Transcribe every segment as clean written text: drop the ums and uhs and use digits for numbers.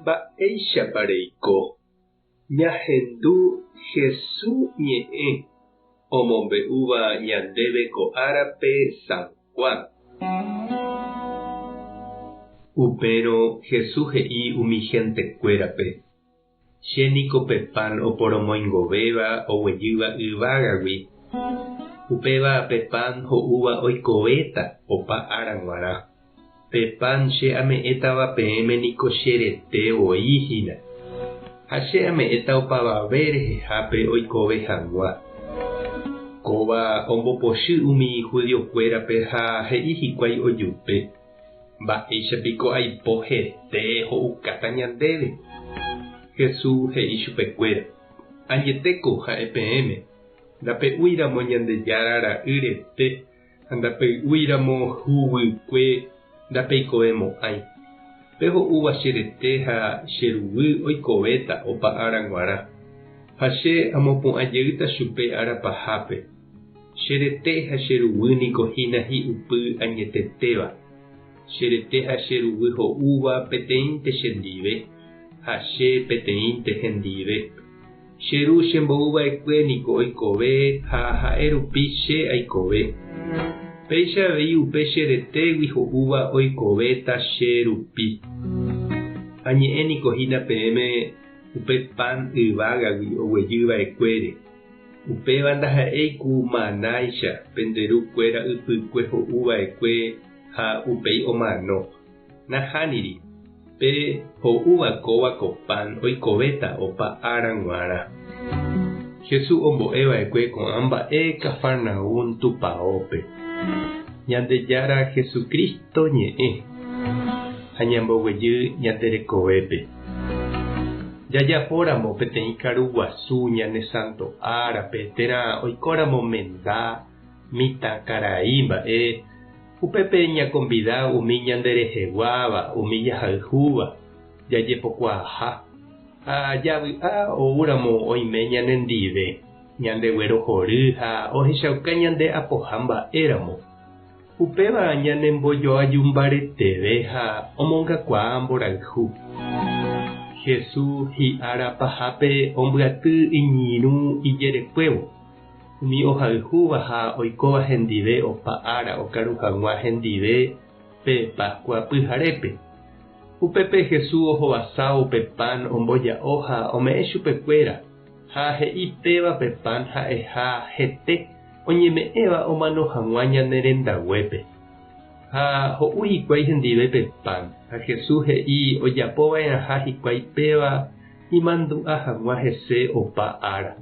Mba'éichapa reiko ñahendu Hesu ñe'ẽ omombe'úva ñandéve ko árape San Juan? Upérõ Hesu he'i umi hentekuérape, Che niko pe pan oporomoingovéva oguejýva yvágagui, upéva pe pan ho'úva oikovéta opa ára g̃uarã. Pe pan che ame'ẽtava peẽme niko che rete voi hína, ha che ame'ẽta opavave rehehápe oikove hag̃ua. Kóva ombopochy umi judiokuérape ha he'i hikuái ojupe. Mba'éicha piko aipo hete ho'ukáta ñandéve? Jesús he'i chupekuéra, Añetéko ha'e peẽme, ndape'úiramo Ñandejára Ra'y rete ha ndapey'úiramo huguykue ndapeikovemo'ãi. Pe ho'úva che rete ha che ruguy oikovéta opa ára g̃uarã, ha che amopu'ã jeýta chupe ára pahápe. Che rete ha che ruguy niko hína hi'upy añetetéva. Che rete ha che ruguy ho'úva peteĩnte chendive, ha che peteĩnte hendive. Che Ru chembou va'ekue niko oikove ha ha'e rupi che aikove. Péicha avei upe che retégui ho'úva oikovéta che rupi. Añe'ẽ niko hína peẽme upe pan yvágagui oguejy va'ekuére. Upéva ndaha'éi ku manáicha pende ru kuéra ypykue ho'u va'ekue ha upéi omano. Nahániri, pe ho'úva kóva ko pan oikovéta opa ára g̃uarã. Jesús ombo'e va'ekue ko'ã mba'e Cafarnaúm tupaópe. Ñandejára Jesucristo ñe'ẽ ha ñamboguejy ñande rekovépe. Jajapóramo peteĩ karu guasu ñane santo árape térã oikóramo menda, mitã karai mba'e, upépe ñakombida umi ñandereheguáva, umi jahayhúva, jajepokuaaha. Ha javy'a oúramo oime ñanendive, ñandeguerohory ha ohechauka ñande apoha mba'éramo. Upéva ñanembojoaju mbareteve ha omongakuaa mborayhu. Jesús hi'ára pahápe ombyaty iñirũ ijerekuévo, umi ohayhúva ha oikóva hendive opa ára okaru hag̃ua hendive pe Páskua pyharépe. Upépe Jesús ohovasa upe pan omboja'o ha ome'ẽ chupekuéra, ha he'i péva pe pan ha'eha hete oñeme'ẽva omano hag̃ua ñane rendaguépe. Ha ho'u hikuái hendive pe pan, ha Jesús he'i ojapo va'erãha hikuái péva imandu'a hag̃ua hese opa ára.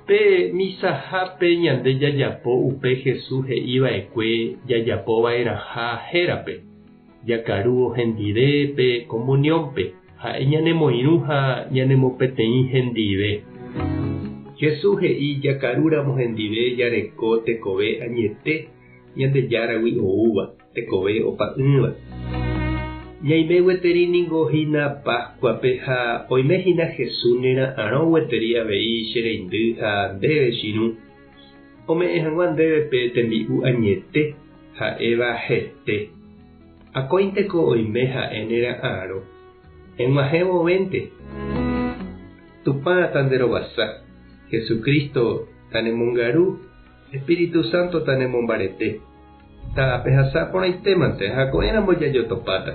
Pe misahápe ñande jajapo upe Jesús he'i va'ekue jajapo va'erãha hérape, jakarúvo hendive pe comuniónpe. Ha'e ñanemoirũ ha ñanemopeteĩ hendive. Jesús he'i jakarúramo hendive jareko tekove añete Ñandejáragui oúva, tekove opa'ỹva. Ñaime gueteri ningo hína Páskuape ha oime hína Jesús nera'arõ gueteri avei che reindy ha ndéve chirũ, ome'ẽ hag̃ua ndéve pe tembi'u añete ha'éva hete. Akóinteko oime ha'e nera'arõ, eg̃uahẽ vovénte. Tupã tanderovasa, Jesucristo tanemongaru, Espíritu Santo tanemombarete. Ta'apehasa porãitémante ha ko'ẽramo jajotopáta.